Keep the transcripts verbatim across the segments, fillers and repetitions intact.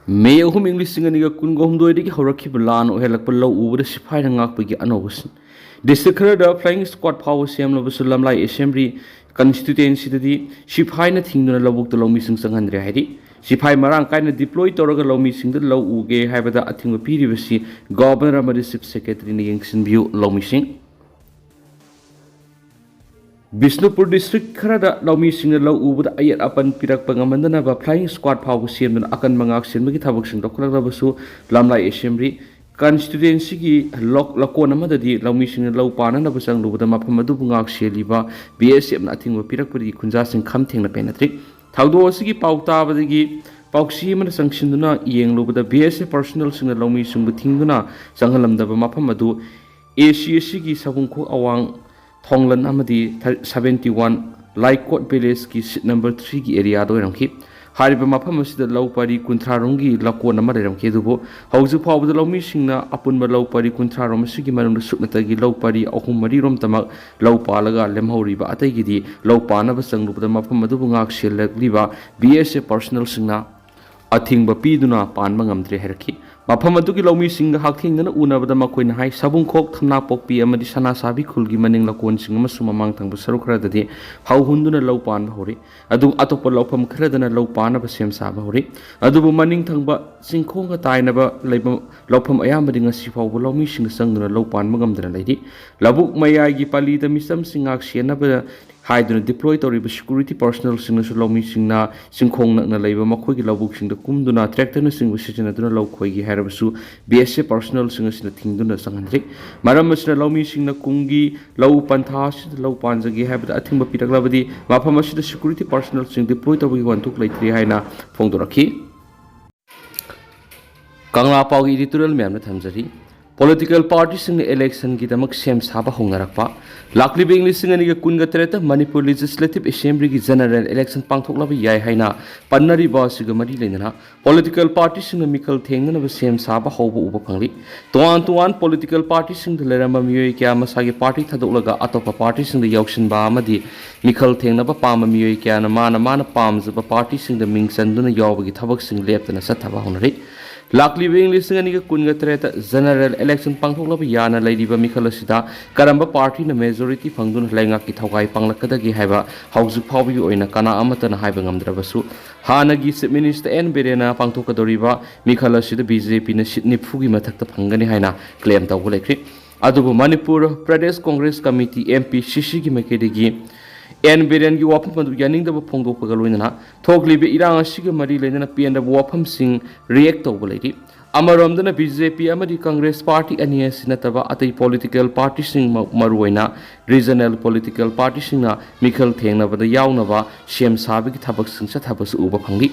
ꯃꯦ ꯑꯍꯨꯝ, ꯏꯪ ꯂꯤꯁꯤꯡ ꯑꯅꯤꯒ ꯀꯨꯟꯒ ꯍꯨꯝꯗꯣꯏꯗꯒꯤ ꯍꯧꯔꯛꯈꯤꯕ ꯂꯥꯟ ꯑꯣꯏꯍꯜꯂꯛꯄ ꯂꯧ ꯎꯕꯗ ꯁꯤꯐꯥꯏꯅ ꯉꯥꯛꯄꯒꯤ ꯑꯅꯧꯕ ꯁꯤꯟ꯫ ꯗꯤꯁꯇ꯭ꯔꯤꯛ ꯈꯔꯗ ꯐ꯭ꯂꯥꯏꯌꯤꯡ ꯁ꯭ꯀ꯭ꯋꯥꯗ ꯐꯥꯎꯕ ꯁꯦꯝꯂꯕꯁꯨ ꯂꯝꯂꯥꯏ ꯑꯦꯁꯦꯝꯕ꯭ꯂꯤ ꯀꯟꯁꯇꯤꯇ꯭ꯋꯦꯟꯁꯤꯗꯗꯤ ꯁꯤꯐꯥꯏꯅ ꯊꯤꯡꯗꯨꯅ ꯂꯧꯕꯨꯛꯇ ꯂꯧꯃꯤꯁꯤꯡ ꯆꯪꯍꯟꯗ꯭ꯔꯦ ꯍꯥꯏꯔꯤ꯫ ꯁꯤꯐꯥꯏ ꯃꯔꯥꯡ ꯀꯥꯏꯅ ꯗꯤꯄ꯭ꯂꯣꯏ ꯇꯧꯔꯒ ꯂꯧꯃꯤꯁꯤꯡꯗ ꯂꯧ ꯎꯒꯦ ꯍꯥꯏꯕꯗ ꯑꯊꯤꯡꯕ ꯄꯤꯔꯤꯕꯁꯤ ꯒꯣꯕꯔꯅꯔ ꯑꯃꯗꯤ ꯆꯤꯐ ꯁꯦꯀ꯭ꯔꯦꯇꯔꯤꯅ ꯌꯦꯡꯁꯤꯟꯕꯤꯌꯨ꯫ ꯂꯧꯃꯤꯁꯤꯡ꯫ ꯕꯤꯁꯅꯨꯄꯨꯔ ꯗꯤꯁꯇ꯭ꯔꯤꯛ ꯈꯔꯗ ꯂꯧꯃꯤꯁꯤꯡꯅ ꯂꯧ ꯎꯕꯗ ꯑꯌꯦꯠ ꯑꯄꯟ ꯄꯤꯔꯛꯄ ꯉꯝꯍꯟꯗꯅꯕ ꯐ꯭ꯂꯥꯏꯌꯤꯡ ꯁ꯭ꯀ꯭ꯋꯥꯗ ꯐꯥꯎꯕ ꯁꯦꯝꯗꯨꯅ ꯑꯀꯟꯕ ꯉꯥꯛ ꯁꯦꯟꯕꯒꯤ ꯊꯕꯛꯁꯤꯡ ꯂꯧꯈꯠꯂꯛꯂꯕꯁꯨ, ꯂꯝꯂꯥꯏ ꯑꯦꯁꯦꯝꯕ꯭ꯂꯤ ꯀꯟꯁꯇꯤꯇ꯭ꯋꯦꯟꯁꯤꯒꯤ ꯂꯣꯛ-, ꯂꯀꯣꯟ ꯑꯃꯗꯗꯤ ꯂꯧꯃꯤꯁꯤꯡꯅ ꯂꯧ ꯄꯥꯟꯅꯅꯕ ꯆꯪꯂꯨꯕꯗ ꯃꯐꯝ ꯑꯗꯨꯕꯨ ꯉꯥꯛ ꯁꯦꯜꯂꯤꯕ ꯕꯤ ꯑꯦꯁ ꯑꯦꯐꯅ ꯑꯊꯤꯡꯕ ꯄꯤꯔꯛꯄꯗꯒꯤ ꯈꯨꯟꯖꯥꯁꯤꯡ ꯈꯝ ꯊꯦꯡꯅ ꯄꯦꯟꯅꯗ꯭ꯔꯤ꯫ ꯊꯧꯗꯣꯛ ꯑꯁꯤꯒꯤ ꯄꯥꯎ ꯇꯥꯕꯗꯒꯤ ꯄꯥꯎꯆꯦ ꯑꯃꯅ ꯆꯪꯁꯤꯟꯗꯨꯅ ꯌꯦꯡꯂꯨꯕꯗ ꯕꯤ ꯑꯦꯁ ꯑꯦꯐ ꯄꯥꯔꯁꯣꯅꯦꯜꯁꯤꯡꯅ ꯂꯧꯃꯤꯁꯤꯡꯕꯨ ꯊꯤꯡꯗꯨꯅ ꯆꯪꯍꯜꯂꯝꯗꯕ ꯃꯐꯝ ꯑꯗꯨ ꯑꯦ ꯁꯤ ꯑꯦꯁ ꯁꯤꯒꯤ ꯁꯕꯨꯡꯈꯣꯛ ꯑꯋꯥꯡ ꯊꯣꯡꯂꯟ ꯑꯃꯗꯤ seventy one ꯂꯥꯏꯀꯣꯠ ꯚꯤꯂꯦꯖꯀꯤ ꯁꯤꯠ ꯅꯝꯕꯔ three ꯒꯤ ꯑꯦꯔꯤꯌꯥꯗ ꯑꯣꯏꯔꯝꯈꯤ꯫ ꯍꯥꯏꯔꯤꯕ ꯃꯐꯝ ꯑꯁꯤꯗ ꯂꯧ ꯄꯔꯤ ꯀꯨꯟꯊ꯭ꯔꯥ ꯔꯣꯝꯒꯤ ꯂꯀꯣꯟ ꯑꯃ ꯂꯩꯔꯝꯈꯤ, ꯑꯗꯨꯕꯨ ꯍꯧꯖꯤꯛ ꯐꯥꯎꯕꯗ ꯂꯧꯃꯤꯁꯤꯡꯅ ꯑꯄꯨꯟꯕ ꯂꯧ ꯄꯔꯤ ꯀꯨꯟꯊ꯭ꯔꯥ ꯔꯣꯝ ꯑꯁꯤꯒꯤ ꯃꯅꯨꯡꯗ ꯁꯨꯞꯅꯇꯒꯤ ꯂꯧ ꯄꯔꯤ ꯑꯍꯨꯝ ꯃꯔꯤ ꯔꯣꯝꯇꯃꯛ ꯂꯧ ꯄꯥꯜꯂꯒ ꯂꯦꯝꯍꯧꯔꯤꯕ ꯑꯇꯩꯒꯤꯗꯤ ꯂꯧ ꯄꯥꯟꯅꯕ ꯆꯪꯂꯨꯕꯗ ꯃꯐꯝ ꯑꯗꯨꯕꯨ ꯉꯥꯛ ꯁꯦꯜꯂꯛꯂꯤꯕ ꯕꯤ ꯑꯦꯁ ꯑꯦꯐ ꯄꯥꯔꯁꯣꯅꯦꯜꯁꯤꯡꯅ ꯑꯊꯤꯡꯕ ꯄꯤꯗꯨꯅ ꯄꯥꯟꯕ ꯉꯝꯗ꯭ꯔꯦ ꯍꯥꯏꯔꯛꯈꯤ꯫ ꯃꯐꯝ ꯑꯗꯨꯒꯤ ꯂꯧꯃꯤꯁꯤꯡꯒ ꯍꯛꯊꯦꯡꯅꯅ ꯎꯅꯕꯗ ꯃꯈꯣꯏꯅ ꯍꯥꯏ, ꯁꯕꯨꯡꯈꯣꯛ, ꯊꯝꯅꯥꯄꯣꯛꯄꯤ ꯑꯃꯗꯤ ꯁꯅꯥꯁꯥꯕꯤ ꯈꯨꯜꯒꯤ ꯃꯅꯤꯡ ꯂꯀꯣꯟꯁꯤꯡ ꯑꯃꯁꯨꯡ ꯃꯃꯥꯡ ꯊꯪꯕ ꯁꯔꯨꯛ ꯈꯔꯗꯗꯤ ꯐꯧ ꯍꯨꯟꯗꯨꯅ ꯂꯧ ꯄꯥꯟꯕ ꯍꯧꯔꯤ꯫ ꯑꯗꯨꯒ ꯑꯇꯣꯞꯄ ꯂꯧꯐꯝ ꯈꯔꯗꯅ ꯂꯧ ꯄꯥꯟꯅꯕ ꯁꯦꯝ ꯁꯥꯕ ꯍꯧꯔꯤ꯫ ꯑꯗꯨꯕꯨ ꯃꯅꯤꯡ ꯊꯪꯕ ꯆꯤꯡꯈꯣꯡꯒ ꯇꯥꯏꯅꯕ ꯂꯩꯕ ꯂꯧꯐꯝ ꯑꯌꯥꯝꯕꯗꯤ ꯉꯁꯤ ꯐꯥꯎꯕ ꯂꯧꯃꯤꯁꯤꯡꯅ ꯆꯪꯗꯨꯅ ꯂꯧ ꯄꯥꯟꯕ ꯉꯝꯗꯅ ꯂꯩꯔꯤ꯫ ꯂꯧꯕꯨꯛ ꯃꯌꯥꯏꯒꯤ ꯄꯜꯂꯤꯗ ꯃꯤꯆꯝꯁꯤꯡ ꯉꯥꯛ ꯁꯦꯟꯅꯕ ꯍꯥꯏꯗꯨꯅ ꯗꯤꯄ꯭ꯂꯣꯏ ꯇꯧꯔꯤꯕ ꯁꯦꯀ꯭ꯌꯨꯔꯤꯇꯤ ꯄꯥꯔꯁꯣꯅꯦꯜꯁꯤꯡꯅꯁꯨ ꯂꯧꯃꯤꯁꯤꯡꯅ ꯆꯤꯡꯈꯣꯡ ꯅꯛꯅ ꯂꯩꯕ ꯃꯈꯣꯏꯒꯤ ꯂꯧꯕꯨꯛꯁꯤꯡꯗ ꯀꯨꯝꯗꯨꯅ ꯇ꯭ꯔꯦꯛꯇꯔꯅꯆꯤꯡꯕ ꯁꯤꯖꯤꯟꯅꯗꯨꯅ ꯂꯧ ꯈꯣꯏꯒꯦ ꯍꯥꯏꯔꯕꯁꯨ ꯕꯤ ꯑꯦꯁ ꯑꯦꯐ ꯄꯥꯔꯁꯣꯅꯦꯜꯁꯤꯡ ꯑꯁꯤꯅ ꯊꯤꯡꯗꯨꯅ ꯆꯪꯍꯟꯗ꯭ꯔꯤ꯫ ꯃꯔꯝ ꯑꯁꯤꯅ ꯂꯧꯃꯤꯁꯤꯡꯅ ꯀꯨꯝꯒꯤ ꯂꯧ ꯄꯟꯊꯥ ꯑꯁꯤꯗ ꯂꯧ ꯄꯥꯟꯖꯒꯦ ꯍꯥꯏꯕꯗ ꯑꯊꯤꯡꯕ ꯄꯤꯔꯛꯂꯕꯗꯤ ꯃꯐꯝ ꯑꯁꯤꯗ ꯁꯦꯀ꯭ꯌꯨꯔꯤꯇꯤ ꯄꯥꯔꯁꯣꯅꯦꯜꯁꯤꯡ ꯗꯤꯄ꯭ꯂꯣꯏ ꯇꯧꯕꯒꯤ ꯋꯥꯍꯟꯊꯣꯛ ꯂꯩꯇ꯭ꯔꯤ ꯍꯥꯏꯅ ꯐꯣꯡꯗꯣꯔꯛꯈꯤ꯫ ꯀꯪꯂꯥ ꯄꯥꯎꯒꯤ ꯏꯗꯤꯇꯣꯔꯤꯌꯦꯜ ꯃꯌꯥꯝꯅ ꯊꯝꯖꯔꯤ꯫ ꯄꯣꯂꯤꯇꯤꯀꯦꯜ ꯄꯥꯔꯇꯤꯁꯤꯡꯅ ꯏꯂꯦꯛꯁꯟꯒꯤꯗꯃꯛ ꯁꯦꯝ ꯁꯥꯕ ꯍꯧꯅꯔꯛꯄ꯫ ꯂꯥꯛꯂꯤꯕ ꯏꯪ ꯂꯤꯁꯤꯡ ꯑꯅꯤꯒ ꯀꯨꯟꯒ ꯇꯔꯦꯠꯇ ꯃꯅꯤꯄꯨꯔ ꯂꯦꯖꯤꯁꯂꯦꯇꯤꯚ ꯑꯦꯁꯦꯝꯕ꯭ꯂꯤꯒꯤ ꯖꯦꯅꯔꯦꯜ ꯏꯂꯦꯛꯁꯟ ꯄꯥꯡꯊꯣꯛꯂꯕ ꯌꯥꯏ ꯍꯥꯏꯅ ꯄꯟꯅꯔꯤꯕ ꯑꯁꯤꯒ ꯃꯔꯤ ꯂꯩꯅꯅ ꯄꯣꯂꯤꯇꯤꯀꯦꯜ ꯄꯥꯔꯇꯤꯁꯤꯡꯅ ꯃꯤꯈꯜ ꯊꯦꯡꯅꯅꯕ ꯁꯦꯝ ꯁꯥꯕ ꯍꯧꯕ ꯎꯕ ꯐꯪꯂꯤ꯫ ꯇꯣꯉꯥꯟ ꯇꯣꯉꯥꯟ ꯄꯣꯂꯤꯇꯤꯀꯦꯜ ꯄꯥꯔꯇꯤꯁꯤꯡꯗ ꯂꯩꯔꯝꯕ ꯃꯤꯑꯣꯏ ꯀꯌꯥ ꯃꯁꯥꯒꯤ ꯄꯥꯔꯇꯤ ꯊꯥꯗꯣꯛꯂꯒ ꯑꯇꯣꯞꯄ ꯄꯥꯔꯇꯤꯁꯤꯡꯗ ꯌꯥꯎꯁꯤꯟꯕ ꯑꯃꯗꯤ ꯃꯤꯈꯜ ꯊꯦꯡꯅꯕ ꯄꯥꯝꯕ ꯃꯤꯑꯣꯏ ꯀꯌꯥꯅ ꯃꯥꯅ ꯃꯥꯅ ꯄꯥꯝꯖꯕ ꯄꯥꯔꯇꯤꯁꯤꯡꯗ ꯃꯤꯡ ꯆꯟꯗꯨꯅ ꯌꯥꯎꯕꯒꯤ ꯊꯕꯛꯁꯤꯡ ꯂꯦꯞꯇꯅ ꯆꯠꯊꯕ ꯍꯧꯅꯔꯤ꯫ ꯂꯥꯛꯂꯤꯕ ꯏꯪ ꯂꯤꯁꯤꯡ ꯑꯅꯤꯒ ꯀꯨꯟꯒ ꯇꯔꯦꯠꯇ ꯖꯦꯅꯔꯦꯜ ꯏꯂꯦꯛꯁꯟ ꯄꯥꯡꯊꯣꯛꯂꯕ ꯌꯥꯅ ꯂꯩꯔꯤꯕ ꯃꯤꯈꯜ ꯑꯁꯤꯗ ꯀꯔꯝꯕ ꯄꯥꯔꯇꯤꯅ ꯃꯦꯖꯣꯔꯤꯇꯤ ꯐꯪꯗꯨꯅ ꯂꯩꯉꯥꯛꯀꯤ ꯊꯧꯒꯥꯏ ꯄꯥꯡꯂꯛꯀꯗꯒꯦ ꯍꯥꯏꯕ ꯍꯧꯖꯤꯛ ꯐꯥꯎꯕꯒꯤ ꯑꯣꯏꯅ ꯀꯅꯥ ꯑꯃꯠꯇꯅ ꯍꯥꯏꯕ ꯉꯝꯗ꯭ꯔꯕꯁꯨ, ꯍꯥꯟꯅꯒꯤ ꯆꯤꯐ ꯃꯤꯅꯤꯁꯇꯔ ꯑꯦꯟ ꯕꯤꯔꯦꯟꯅ ꯄꯥꯡꯊꯣꯛꯀꯗꯧꯔꯤꯕ ꯃꯤꯈꯜ ꯑꯁꯤꯗ ꯕꯤ ꯖꯦ ꯄꯤꯅ ꯁꯤꯠ ꯅꯤꯐꯨꯒꯤ ꯃꯊꯛꯇ ꯐꯪꯒꯅꯤ ꯍꯥꯏꯅ ꯀ꯭ꯂꯦꯝ ꯇꯧꯕ ꯂꯩꯈ꯭ꯔꯤ꯫ ꯑꯗꯨꯕꯨ Manipur Pradesh Congress committee, M P ꯁꯤ ꯁꯤꯒꯤ ꯃꯥꯏꯀꯩꯗꯒꯤ ꯑꯦꯟ ꯕꯤꯔꯦꯟꯒꯤ ꯋꯥꯐꯝ ꯑꯗꯨ ꯌꯥꯅꯤꯡꯗꯕ ꯐꯣꯡꯗꯣꯛꯄꯒ ꯂꯣꯏꯅꯅ ꯊꯣꯛꯂꯤꯕ ꯏꯔꯥꯡ ꯑꯁꯤꯒ ꯃꯔꯤ ꯂꯩꯅꯅ ꯄꯦꯟꯗꯕ ꯋꯥꯐꯝꯁꯤꯡ ꯔꯤꯌꯦꯛ ꯇꯧꯕ ꯂꯩꯔꯤ꯫ ꯑꯃꯔꯣꯝꯗꯅ ꯕꯤ ꯖꯦ ꯄꯤ ꯑꯃꯗꯤ ꯀꯪꯒ꯭ꯔꯦꯁ ꯄꯥꯔꯇꯤ ꯑꯅꯤ ꯑꯁꯤ ꯅꯠꯇꯕ ꯑꯇꯩ ꯄꯣꯂꯤꯇꯤꯀꯦꯜ ꯄꯥꯔꯇꯤꯁꯤꯡ, ꯃ-, ꯃꯔꯨꯑꯣꯏꯅ ꯔꯤꯖꯅꯦꯜ ꯄꯣꯂꯤꯇꯤꯀꯦꯜ ꯄꯥꯔꯇꯤꯁꯤꯡꯅ ꯃꯤꯈꯜ ꯊꯦꯡꯅꯕꯗ ꯌꯥꯎꯅꯕ ꯁꯦꯝ ꯁꯥꯕꯒꯤ ꯊꯕꯛꯁꯤꯡ ꯆꯠꯊꯕꯁꯨ ꯎꯕ ꯐꯪꯂꯤ꯫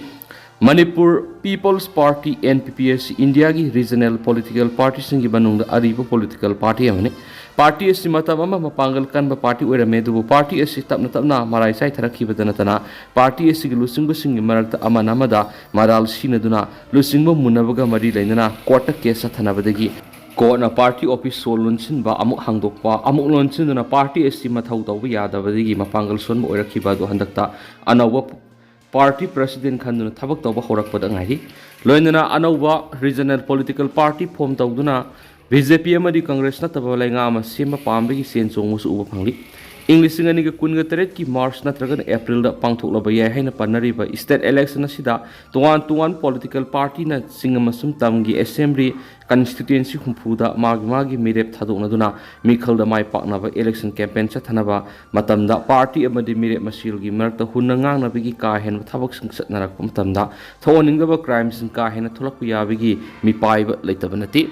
Manipur people's party, N P P, ꯑꯁꯤ ꯏꯟꯗꯤꯌꯥꯒꯤ ꯔꯤꯖꯅꯦꯜ ꯄꯣꯂꯤꯇꯤꯀꯦꯜ ꯄꯥꯔꯇꯤꯁꯤꯡꯒꯤ ꯃꯅꯨꯡꯗ ꯑꯔꯤꯕ ꯄꯣꯂꯤꯇꯤꯀꯦꯜ ꯄꯥꯔꯇꯤ ꯑꯃꯅꯤ꯫ ꯄꯥꯔꯇꯤ ꯑꯁꯤ ꯃꯇꯝ ꯑꯃ ꯃꯄꯥꯡꯒꯜ ꯀꯟꯕ ꯄꯥꯔꯇꯤ ꯑꯣꯏꯔꯝꯃꯤ, ꯑꯗꯨꯕꯨ ꯄꯥꯔꯇꯤ ꯑꯁꯤ ꯇꯞꯅ ꯇꯞꯅ ꯃꯔꯥꯏ ꯆꯥꯏꯊꯔꯛꯈꯤꯕꯗ ꯅꯠꯇꯅ ꯄꯥꯔꯇꯤ ꯑꯁꯤꯒꯤ ꯂꯨꯆꯤꯡꯕꯁꯤꯡꯒꯤ ꯃꯔꯛꯇ ꯑꯃꯅ ꯑꯃꯗ ꯃꯔꯥꯜ ꯁꯤꯅꯗꯨꯅ ꯂꯨꯆꯤꯡꯕ ꯃꯨꯟꯅꯕꯒ ꯃꯔꯤ ꯂꯩꯅꯅ ꯀꯣꯔꯠꯇ ꯀꯦꯁ ꯆꯠꯊꯅꯕꯗꯒꯤ ꯀꯣꯔꯠꯅ ꯄꯥꯔꯇꯤ ꯑꯣꯐꯤꯁ ꯁꯣ ꯂꯣꯟꯁꯤꯟꯕ ꯑꯃꯨꯛ ꯍꯥꯡꯗꯣꯛꯄ, ꯑꯃꯨꯛ ꯂꯣꯟꯁꯤꯟꯗꯨꯅ ꯄꯥꯔꯇꯤ ꯑꯁꯤ ꯃꯊꯧ ꯇꯧꯕ ꯌꯥꯗꯕꯗꯒꯤ ꯃꯄꯥꯡꯒꯜ ꯁꯣꯟꯕ ꯑꯣꯏꯔꯛꯈꯤꯕ ꯑꯗꯨ ꯍꯟꯗꯛꯇ ꯑꯅꯧꯕ ꯄꯥꯔꯇꯤ ꯄ꯭ꯔꯁꯤꯗꯦꯟ ꯈꯟꯗꯨꯅ ꯊꯕꯛ ꯇꯧꯕ ꯍꯧꯔꯛꯄꯗ ꯉꯥꯏꯔꯤ꯫ ꯂꯣꯏꯅꯅ ꯑꯅꯧꯕ ꯔꯤꯖꯅꯦꯜ ꯄꯣꯂꯤꯇꯤꯀꯦꯜ ꯄꯥꯔꯇꯤ ꯐꯣꯝ ꯇꯧꯗꯨꯅ ꯕꯤ ꯖꯦ ꯄꯤ ꯑꯃꯗꯤ ꯀꯪꯒ꯭ꯔꯦꯁ ꯅꯠꯇꯕ ꯂꯩꯉꯥꯛ ꯑꯃ ꯁꯦꯝꯕ ꯄꯥꯝꯕꯒꯤ ꯆꯦꯟ ꯆꯣꯡꯕꯁꯨ ꯎꯕ ꯐꯪꯂꯤ꯫ ꯏꯪ ꯂꯤꯁꯤꯡ ꯑꯅꯤꯒ ꯀꯨꯟꯒ ꯇꯔꯦꯠꯀꯤ ꯃꯥꯔꯆ ꯅꯠꯇ꯭ꯔꯒꯅ ꯑꯦꯄ꯭ꯔꯤꯜꯗ ꯄꯥꯡꯊꯣꯛꯂꯕ ꯌꯥꯏ ꯍꯥꯏꯅ ꯄꯟꯅꯔꯤꯕ ꯁ꯭ꯇꯦꯠ ꯏꯂꯦꯛꯁꯟ ꯑꯁꯤꯗ ꯇꯣꯉꯥꯟ ꯇꯣꯉꯥꯟꯕ ꯄꯣꯂꯤꯇꯤꯀꯦꯜ ꯄꯥꯔꯇꯤꯅꯆꯤꯡ ꯑꯃꯁꯨꯡ ꯇꯝꯒꯤ ꯑꯦꯁꯦꯝꯕ꯭ꯂꯤ ꯀꯟꯁꯇꯤꯇ꯭ꯌꯨꯌꯦꯟꯁꯤ ꯍꯨꯝꯐꯨꯗ ꯃꯥꯒꯤ ꯃꯥꯒꯤ ꯃꯤꯔꯦꯞ ꯊꯥꯗꯣꯛꯅꯗꯨꯅ ꯃꯤꯈꯜꯗ ꯃꯥꯏ ꯄꯥꯛꯅꯕ ꯏꯂꯦꯛꯁꯟ ꯀꯦꯝꯄꯦꯟ ꯆꯠꯊꯅꯕ ꯃꯇꯝꯗ ꯄꯥꯔꯇꯤ ꯑꯃꯗꯤ ꯃꯤꯔꯦꯞ ꯃꯁꯦꯜꯒꯤ ꯃꯔꯛꯇ ꯍꯨꯟꯅ ꯉꯥꯡꯅꯕꯒꯤ ꯀꯥ ꯍꯦꯟꯕ ꯊꯕꯛꯁꯤꯡ ꯆꯠꯅꯔꯛꯄ ꯃꯇꯝꯗ ꯊꯣꯛꯍꯟꯅꯤꯡꯗꯕ ꯀ꯭ꯔꯥꯏꯝꯁꯤꯡ ꯀꯥ ꯍꯦꯟꯅ ꯊꯣꯛꯂꯛꯄ ꯌꯥꯕꯒꯤ ꯃꯤꯄꯥꯏꯕ ꯂꯩꯇꯕ ꯅꯠꯇꯦ꯫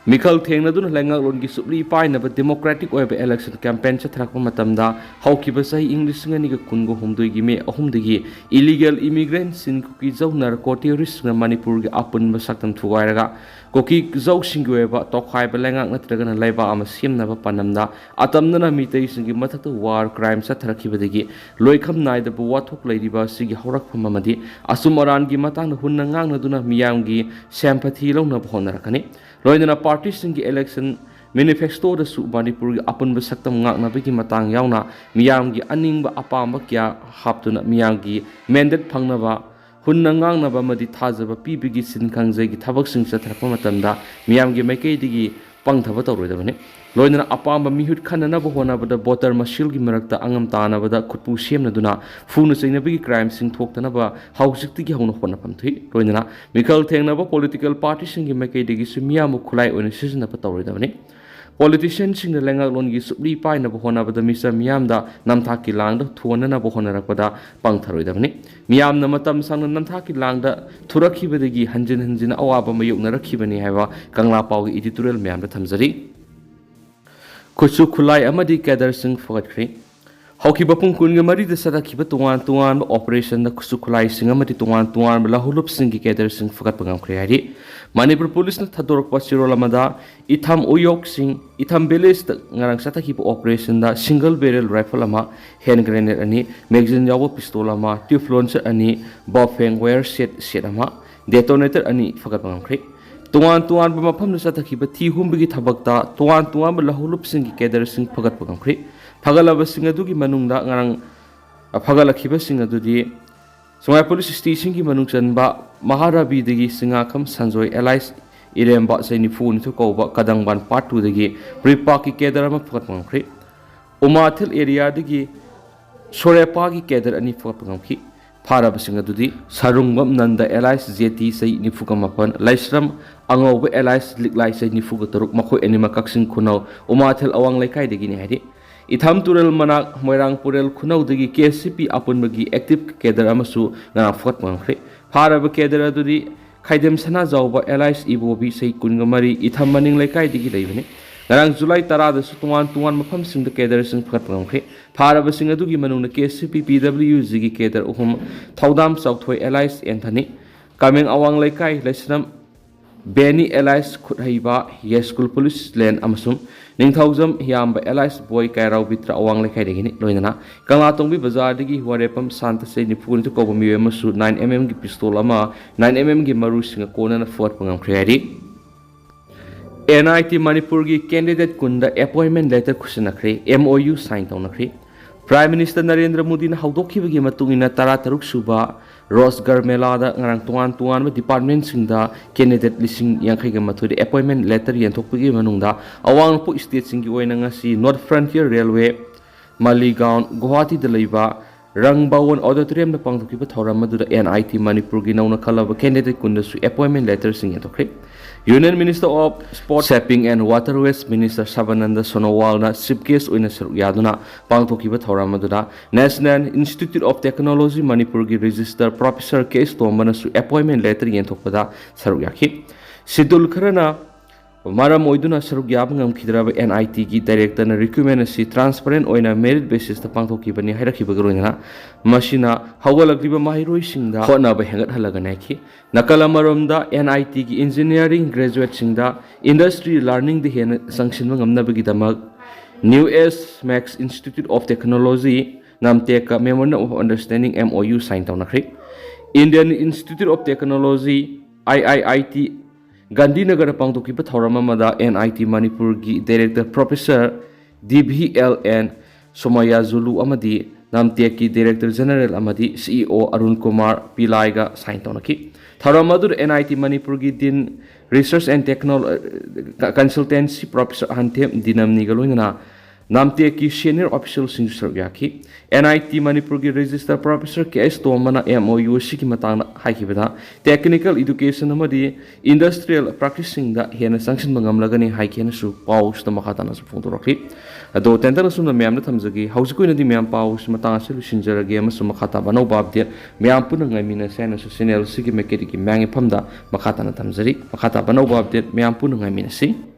ꯃꯤꯈꯜ ꯊꯦꯡꯅꯗꯨꯅ ꯂꯩꯉꯥꯛꯂꯣꯟꯒꯤ ꯁꯨꯞꯂꯤ ꯄꯥꯏꯅꯕ democratic ꯑꯣꯏꯕ election campaign ꯆꯠꯊꯔꯛꯄ ꯃꯇꯝꯗ, ꯍꯧꯈꯤꯕ ꯆꯍꯤ ꯏꯪ ꯂꯤꯁꯤꯡ ꯑꯅꯤꯒ ꯀꯨꯟꯒ ꯍꯨꯝꯗꯣꯏꯒꯤ ꯃꯦ ꯑꯍꯨꯝꯗꯒꯤ illegal immigrant ꯁꯤꯟ ꯀꯨꯀꯤ ꯖꯧ narco terrorist ꯁꯤꯡꯅ ꯃꯅꯤꯄꯨꯔꯒꯤ ꯑꯄꯨꯟꯕ ꯁꯛꯇꯝ ꯊꯨꯒꯥꯏꯔꯒ ꯀꯨꯀꯤ ꯖꯧꯁꯤꯡꯒꯤ ꯑꯣꯏꯕ ꯇꯣꯈꯥꯏꯕ ꯂꯩꯉꯥꯛ ꯅꯠꯇ꯭ꯔꯒꯅ ꯂꯩꯕꯥꯛ ꯑꯃ ꯁꯦꯝꯅꯕ ꯄꯥꯟꯗꯝꯗ ꯑꯇꯝꯅꯅ ꯃꯤꯇꯩꯁꯤꯡꯒꯤ ꯃꯊꯛꯇ war crime ꯆꯠꯊꯔꯛꯈꯤꯕꯗꯒꯤ ꯂꯣꯏꯈꯝ ꯅꯥꯏꯗꯕ ꯋꯥꯊꯣꯛ ꯂꯩꯔꯤꯕ ꯑꯁꯤꯒꯤ ꯍꯧꯔꯛꯐꯝ ꯑꯃꯗꯤ ꯑꯆꯨꯝ ꯑꯔꯥꯟꯒꯤ ꯃꯇꯥꯡꯗ ꯍꯨꯟꯅ ꯉꯥꯡꯅꯗꯨꯅ ꯃꯤꯌꯥꯝꯒꯤ sympathy ꯂꯧꯅꯕ ꯍꯣꯠꯅꯔꯛꯀꯅꯤ꯫ ꯂꯣꯏꯅꯅ party ꯁꯤꯡꯒꯤ election manifesto ꯗꯁꯨ ꯃꯅꯤꯄꯨꯔꯒꯤ ꯑꯄꯨꯟꯕ ꯁꯛꯇꯝ ꯉꯥꯛꯅꯕꯒꯤ ꯃꯇꯥꯡ ꯌꯥꯎꯅ ꯃꯤꯌꯥꯝꯒꯤ ꯑꯅꯤꯡꯕ ꯑꯄꯥꯝꯕ ꯀꯌꯥ ꯍꯥꯞꯇꯨꯅ ꯃꯤꯌꯥꯝꯒꯤ mandate ꯐꯪꯅꯕ ꯍꯨꯟꯅ ꯉꯥꯡꯅꯕ ꯑꯃꯗꯤ ꯊꯥꯖꯕ ꯄꯤꯕꯒꯤ ꯁꯤꯟ ꯈꯪꯖꯩꯒꯤ ꯊꯕꯛꯁꯤꯡ ꯆꯠꯊꯔꯛꯄ ꯃꯇꯝꯗ ꯃꯤꯌꯥꯝꯒꯤ ꯃꯥꯏꯀꯩꯗꯒꯤ ꯄꯪꯊꯕ ꯇꯧꯔꯣꯏꯗꯕꯅꯤ꯫ ꯂꯣꯏꯅꯅ ꯑꯄꯥꯝꯕ ꯃꯤꯍꯨꯠ ꯈꯟꯅꯅꯕ ꯍꯣꯠꯅꯕꯗ voter ꯃꯁꯤꯜꯒꯤ ꯃꯔꯛꯇ ꯑꯉꯝ ꯇꯥꯅꯕꯗ ꯈꯨꯠꯄꯨ ꯁꯦꯝꯅꯗꯨꯅ ꯐꯨꯅ ꯆꯩꯅꯕꯒꯤ crime ꯁꯤꯡ ꯊꯣꯛꯇꯅꯕ ꯍꯧꯖꯤꯛꯇꯒꯤ ꯍꯧꯅ ꯍꯣꯠꯅꯐꯝ ꯊꯣꯛꯏ꯫ ꯂꯣꯏꯅꯅ ꯃꯤꯈꯜ ꯊꯦꯡꯅꯕ political party ꯁꯤꯡꯒꯤ ꯃꯥꯏꯀꯩꯗꯒꯤꯁꯨ ꯃꯤꯌꯥꯝꯕꯨ ꯈꯨꯠꯂꯥꯏ ꯑꯣꯏꯅ ꯁꯤꯖꯤꯟꯅꯕ ꯇꯧꯔꯣꯏꯗꯕꯅꯤ꯫ Politician ꯁꯤꯡꯅ ꯂꯩꯉꯥꯛꯂꯣꯟꯒꯤ ꯁꯨꯞꯂꯤ ꯄꯥꯏꯅꯕ ꯍꯣꯠꯅꯕꯗ ꯃꯤꯆꯝ ꯃꯤꯌꯥꯝꯗ ꯅꯝꯊꯥꯛꯀꯤ ꯂꯥꯡꯗ ꯊꯨꯍꯟꯅꯅꯕ ꯍꯣꯠꯅꯔꯛꯄꯗ ꯄꯪꯊꯔꯣꯏꯗꯕꯅꯤ꯫ ꯃꯤꯌꯥꯝꯅ ꯃꯇꯝ ꯁꯥꯡꯅ ꯅꯝꯊꯥꯛꯀꯤ ꯂꯥꯡꯗ ꯊꯨꯔꯛꯈꯤꯕꯗꯒꯤ ꯍꯟꯖꯤꯟ ꯍꯟꯖꯤꯟ ꯑꯋꯥꯕ ꯃꯥꯌꯣꯛꯅꯔꯛꯈꯤꯕꯅꯤ ꯍꯥꯏꯕ ꯀꯪꯂꯥ ꯄꯥꯎꯒꯤ editorial ꯃꯌꯥꯝꯗ ꯊꯝꯖꯔꯤ꯫ ꯈꯨꯠꯁꯨ ꯈꯨꯠꯂꯥꯏ ꯑꯃꯗꯤ cadre ꯁꯤꯡ ꯐꯒꯠꯈ꯭ꯔꯦ꯫ ꯍꯧꯈꯤꯕ ꯄꯨꯡ ꯀꯨꯟꯒ ꯃꯔꯤꯗ ꯆꯠꯊꯈꯤꯕ ꯇꯣꯉꯥꯟ ꯇꯣꯉꯥꯟꯕ operation ꯗ ꯈꯨꯠꯁꯨ ꯈꯨꯠꯂꯥꯏꯁꯤꯡ ꯑꯃꯗꯤ ꯇꯣꯉꯥꯟ ꯇꯣꯉꯥꯟꯕ ꯂꯧꯍꯧꯂꯨꯞꯁꯤꯡꯒꯤ cadre ꯁꯤꯡ ꯐꯒꯠꯄ ꯉꯝꯈ꯭ꯔꯦ ꯍꯥꯏꯔꯤ꯫ ꯃꯅꯤꯄꯨꯔ ꯄꯨꯂꯤꯁꯅ ꯊꯥꯗꯣꯔꯛꯄ ꯆꯦꯔꯣꯜ ꯑꯃꯗ ꯏꯊꯝ ꯎꯌꯣꯛꯁꯤꯡ, ꯏꯊꯝ village ꯇ ꯉꯔꯥꯡ ꯆꯠꯊꯈꯤꯕ operation ꯗ single barrel rifle ꯑꯃ, hand grenade ꯑꯅꯤ, magazine ꯌꯥꯎꯕ pistol ꯑꯃ, tube launcher ꯑꯅꯤ, Baofeng wire set set ꯑꯃ, detonator ꯑꯅꯤ ꯐꯒꯠꯄ ꯉꯝꯈ꯭ꯔꯦ꯫ ꯇꯣꯉꯥꯟ ꯇꯣꯉꯥꯟꯕ ꯃꯐꯝꯗ ꯆꯠꯊꯈꯤꯕ ꯊꯤ ꯍꯨꯝꯕꯒꯤ ꯊꯕꯛꯇ ꯇꯣꯉꯥꯟ ꯇꯣꯉꯥꯟꯕ ꯂꯧꯍꯧꯂꯨꯞꯁꯤꯡꯒꯤ cadre ꯁꯤꯡ ꯐꯒꯠꯄ ꯉꯝꯈ꯭ꯔꯦ꯫ ꯐꯒꯠꯂꯕꯁꯤꯡ ꯑꯗꯨꯒꯤ ꯃꯅꯨꯡꯗ ꯉꯔꯥꯡ ꯐꯒꯠꯂꯛꯈꯤꯕꯁꯤꯡ ꯑꯗꯨꯗꯤ ꯁꯉꯥꯏ police station ꯒꯤ ꯃꯅꯨꯡ ꯆꯟꯕ ꯃꯍꯥꯔꯥꯕꯤꯗꯒꯤ ꯁꯤꯡꯉꯥꯈꯝ ꯁꯟꯖꯣꯏ alias ꯏꯔꯦꯝꯕ, ꯆꯍꯤ ꯅꯤꯐꯨ ꯅꯤꯊꯣꯏ ꯀꯧꯕ ꯀꯗꯪꯕꯥꯟ part two ꯗꯒꯤ ꯄ꯭ꯔꯤꯄꯥꯛꯀꯤ cadre ꯑꯃ ꯐꯒꯠꯄ ꯉꯝꯈ꯭ꯔꯦ꯫ ꯎꯃꯥꯊꯦꯜ area ꯗꯒꯤ ꯁꯣꯔꯦꯄꯥꯒꯤ cadre ꯑꯅꯤ ꯐꯒꯠꯄ ꯉꯝꯈꯤ꯫ ꯐꯥꯔꯕꯁꯤꯡ ꯑꯗꯨꯗꯤ ꯁꯥꯔꯨꯡꯕꯝ ꯅꯟꯗ alias ꯖꯦꯇꯤ, ꯆꯍꯤ ꯅꯤꯐꯨꯒ ꯃꯥꯄꯟ, ꯂꯥꯏꯁ꯭ꯔꯝ ꯑꯉꯧꯕ alias ꯂꯤꯛꯂꯥꯏ, ꯆꯍꯤ ꯅꯤꯐꯨꯒ ꯇꯔꯨꯛ, ꯃꯈꯣꯏ ꯑꯅꯤꯃꯛ ꯀꯛꯆꯤꯡ ꯈꯨꯅꯧ ꯎꯃꯥꯊꯦꯜ ꯑꯋꯥꯡ ꯂꯩꯀꯥꯏꯗꯒꯤꯅꯤ ꯍꯥꯏꯔꯤ꯫ ꯏꯊꯝ ꯇꯨꯔꯦꯜ ꯃꯅꯥꯛ ꯃꯣꯏꯔꯥꯡ ꯄꯨꯔꯦꯜ ꯈꯨꯅꯧꯗꯒꯤ ꯀꯦ ꯑꯦꯁ ꯁꯤ ꯄꯤ ꯑꯄꯨꯟꯕꯒꯤ active cadre ꯑꯃꯁꯨ ꯉꯔꯥꯡ ꯐꯒꯠꯄ ꯉꯝꯈ꯭ꯔꯦ꯫ ꯐꯥꯔꯕ cadre ꯑꯗꯨꯗꯤ ꯈꯥꯏꯗꯦꯝ ꯁꯅꯥꯖꯥꯎꯕ alias ꯏꯕꯣꯕꯤ, ꯆꯍꯤ ꯀꯨꯟꯒ ꯃꯔꯤ, ꯏꯊꯝ ꯃꯅꯤꯡ ꯂꯩꯀꯥꯏꯗꯒꯤ ꯂꯩꯕꯅꯤ꯫ ꯉꯔꯥꯡ ꯖꯨꯂꯥꯏ ꯇꯔꯥꯗꯁꯨ ꯇꯣꯉꯥꯟ ꯇꯣꯉꯥꯟꯕ ꯃꯐꯝꯁꯤꯡꯗ cadreꯁꯤꯡ ꯐꯒꯠꯄ ꯉꯝꯈ꯭ꯔꯦ꯫ ꯐꯥꯔꯕꯁꯤꯡ ꯑꯗꯨꯒꯤ ꯃꯅꯨꯡꯗ KCP PWGꯒꯤ cadre ꯑꯍꯨꯝ, ꯊꯧꯗꯥꯝ ꯆꯥꯎꯊꯣꯏ alias ꯑꯦꯟꯊꯅꯤ, ꯀꯥꯃꯦꯡ ꯑꯋꯥꯡ ꯂꯩꯀꯥꯏ ꯂꯩꯁꯅꯝ ꯕꯦꯅꯤ alias ꯈꯨꯠꯍꯩꯕ, ꯌꯥꯏꯁ꯭ꯀꯨꯜ police line ꯑꯃꯁꯨꯡ ꯅꯤꯡꯊꯧꯖꯝ ꯍꯤꯌꯥꯝꯕ alias ꯕꯣꯏ, ꯀꯩꯔꯥꯎ ꯕꯤꯇ꯭ꯔ ꯑꯋꯥꯡ ꯂꯩꯀꯥꯏꯗꯒꯤꯅꯤ꯫ ꯂꯣꯏꯅꯅ ꯀꯪꯂꯥꯇꯣꯡꯕꯤ ꯕꯖꯥꯔꯗꯒꯤ ꯋꯥꯔꯦꯞꯐꯝ ꯁꯥꯟꯇ ꯆꯍꯤ ꯅꯤꯐꯨ ꯅꯤꯊꯣꯏ ꯀꯧꯕ ꯃꯤꯑꯣꯏ ꯑꯃꯁꯨ nine MM ꯒꯤ pistol ꯑꯃ, nine MM ꯒꯤ ꯃꯔꯨꯁꯤꯡꯒ ꯀꯣꯟꯅꯅ ꯐꯨꯒꯠꯄ ꯉꯝꯈ꯭ꯔꯦ ꯍꯥꯏꯔꯤ꯫ NIT ꯃꯅꯤꯄꯨꯔꯒꯤ candidate ꯀꯨꯟꯗ appointment letter ꯈꯨꯠꯁꯤꯟꯅꯈ꯭ꯔꯦ, MOU sign ꯇꯧꯅꯈ꯭ꯔꯦ꯫ Prime Minister Narendra ꯃꯣꯗꯤꯅ ꯍꯧꯗꯣꯛꯈꯤꯕꯒꯤ ꯃꯇꯨꯡ ꯏꯟꯅ ꯇꯔꯥ ꯇꯔꯨꯛ ꯁꯨꯕ ꯔꯣꯖꯒꯥꯔ ꯃꯦꯂꯥꯗ ꯉꯔꯥꯡ ꯇꯣꯉꯥꯟ ꯇꯣꯉꯥꯟꯕ departmentꯁꯤꯡꯗ candidate ꯂꯤꯁꯤꯡ ꯌꯥꯡꯈꯩꯒ ꯃꯥꯊꯣꯏꯗ appointment letter ꯌꯦꯟꯊꯣꯛꯄꯒꯤ ꯃꯅꯨꯡꯗ ꯑꯋꯥꯡ ꯅꯣꯡꯄꯣꯛ stateꯁꯤꯡꯒꯤ ꯑꯣꯏꯅ ꯉꯁꯤ North Frontier Railway, ꯃꯥꯂꯤꯒꯥꯎꯟ, ꯒꯨꯋꯥꯍꯥꯇꯤꯗ ꯂꯩꯕ ꯔꯪꯕꯥꯋꯣꯟ auditoriumꯗ ꯄꯥꯡꯊꯣꯛꯈꯤꯕ ꯊꯧꯔꯝ ꯑꯗꯨꯗ NIT ꯃꯅꯤꯄꯨꯔꯒꯤ ꯅꯧꯅ ꯈꯜꯂꯕ candidate ꯀꯨꯟꯗꯁꯨ appointment letterꯁꯤꯡ ꯌꯦꯟꯊꯣꯛꯈ꯭ꯔꯦ꯫ Union Minister of Sport, Shipping and Waterways Minister ꯁꯔꯕꯥꯅꯟꯗ ꯁꯣꯅꯣꯋꯥꯜꯅ chief guest ꯑꯣꯏꯅ ꯁꯔꯨꯛ ꯌꯥꯗꯨꯅ ꯄꯥꯡꯊꯣꯛꯈꯤꯕ ꯊꯧꯔꯝ ꯑꯗꯨꯗ National Institute of Technology ꯃꯅꯤꯄꯨꯔꯒꯤ registrar professor K. ꯇꯣꯝꯕꯅꯁꯨ appointment letter ꯌꯦꯟꯊꯣꯛꯄꯗ ꯁꯔꯨꯛ ꯌꯥꯈꯤ꯫ Schedule ꯈꯔꯅ ꯃꯔꯝ ꯑꯣꯏꯗꯨꯅ ꯁꯔꯨꯛ ꯌꯥꯕ ꯉꯝꯈꯤꯗ꯭ꯔꯕ NITꯒꯤ directorꯅ recruitment ꯑꯁꯤ transparent ꯑꯣꯏꯅ merit basisꯇ ꯄꯥꯡꯊꯣꯛꯈꯤꯕꯅꯤ ꯍꯥꯏꯔꯛꯈꯤꯕꯒ ꯂꯣꯏꯅꯅ ꯃꯁꯤꯅ ꯍꯧꯒꯠꯂꯛꯂꯤꯕ ꯃꯍꯩꯔꯣꯏꯁꯤꯡꯗ ꯍꯣꯠꯅꯕ ꯍꯦꯟꯒꯠꯍꯜꯂꯒꯅꯤ ꯍꯥꯏꯈꯤ꯫ ꯅꯥꯀꯜ ꯑꯃꯔꯣꯝꯗ NITꯒꯤ engineering graduateꯁꯤꯡꯗ industry learningꯗ ꯍꯦꯟꯅ ꯆꯪꯁꯤꯟꯕ ꯉꯝꯅꯕꯒꯤꯗꯃꯛ New Age Max Institute of Technology, ꯅꯝꯇꯦꯛꯀ Memorandum of Understanding, MOU, sign ꯇꯧꯅꯈ꯭ꯔꯦ꯫ Indian Institute of Technology, IIIT, ꯒꯥꯟꯙꯤꯅꯒꯔꯗ ꯄꯥꯡꯊꯣꯛꯈꯤꯕ ꯊꯧꯔꯝ ꯑꯃꯗ NIT ꯃꯅꯤꯄꯨꯔꯒꯤ director professor DVLN ꯁꯣꯃꯌꯥꯖꯨꯂꯨ ꯑꯃꯗꯤ ꯅꯝꯇꯦꯛꯀꯤ director general ꯑꯃꯗꯤ CEO ꯑꯔꯨꯟ ꯀꯨꯃꯥꯔ ꯄꯤꯂꯥꯏꯒ sign ꯇꯧꯅꯈꯤ꯫ ꯊꯧꯔꯝ ꯑꯗꯨꯗ NIT ꯃꯅꯤꯄꯨꯔꯒꯤ Dean Research and Technol-, Consultancy professor ꯑꯍꯟꯊꯦꯝ ꯗꯤꯅꯝꯅꯤꯒ ꯂꯣꯏꯅꯅ ꯅꯥꯝꯇꯦꯛꯀꯤ senior officialꯁꯤꯡꯁꯨ ꯁꯔꯨꯛ ꯌꯥꯈꯤ꯫ ꯑꯦꯟ ꯑꯥꯏ ꯇꯤ ꯃꯅꯤꯄꯨꯔꯒꯤ Registrar Professor ꯀꯦ ꯑꯩꯆ ꯇꯣꯝꯕꯅ M O U ꯑꯁꯤꯒꯤ ꯃꯇꯥꯡꯗ ꯍꯥꯏꯈꯤꯕꯗ, technical education ꯑꯃꯗꯤ industrial practiceꯁꯤꯡꯗ ꯍꯦꯟꯅ ꯆꯪꯁꯤꯟꯕ ꯉꯝꯂꯒꯅꯤ ꯍꯥꯏꯈꯤ ꯍꯥꯏꯅꯁꯨ ꯄꯥꯎꯁꯤꯗ ꯃꯈꯥ ꯇꯥꯅꯁꯨ ꯐꯣꯡꯗꯣꯔꯛꯈꯤ꯫ ꯑꯗꯣ ꯇꯦꯟꯇꯛꯅ ꯁꯨꯝꯅ ꯃꯌꯥꯝꯗ ꯊꯝꯖꯒꯦ꯫ ꯍꯧꯖꯤꯛꯀꯤ ꯑꯣꯏꯅꯗꯤ ꯃꯌꯥꯝ ꯄꯥꯎꯁꯤ ꯃꯇꯥꯡ ꯑꯁꯤ ꯂꯣꯏꯁꯤꯟꯖꯔꯒꯦ ꯑꯃꯁꯨꯡ ꯃꯈꯥ ꯇꯥꯕ ꯑꯅꯧꯕ update ꯃꯌꯥꯝ ꯄꯨꯟꯅ ꯉꯥꯏꯃꯤꯟꯅꯁꯦ ꯍꯥꯏꯅꯁꯨ channel ꯑꯁꯤꯒꯤ ꯃꯥꯏꯀꯩꯗꯒꯤ ꯃꯌꯥꯝꯒꯤ ꯐꯝꯗ ꯃꯈꯥ ꯇꯥꯅ ꯊꯝꯖꯔꯤ꯫ ꯃꯈꯥ ꯇꯥꯕ ꯑꯅꯧꯕ update ꯃꯌꯥꯝ ꯄꯨꯟꯅ ꯉꯥꯏꯃꯤꯟꯅꯁꯤ꯫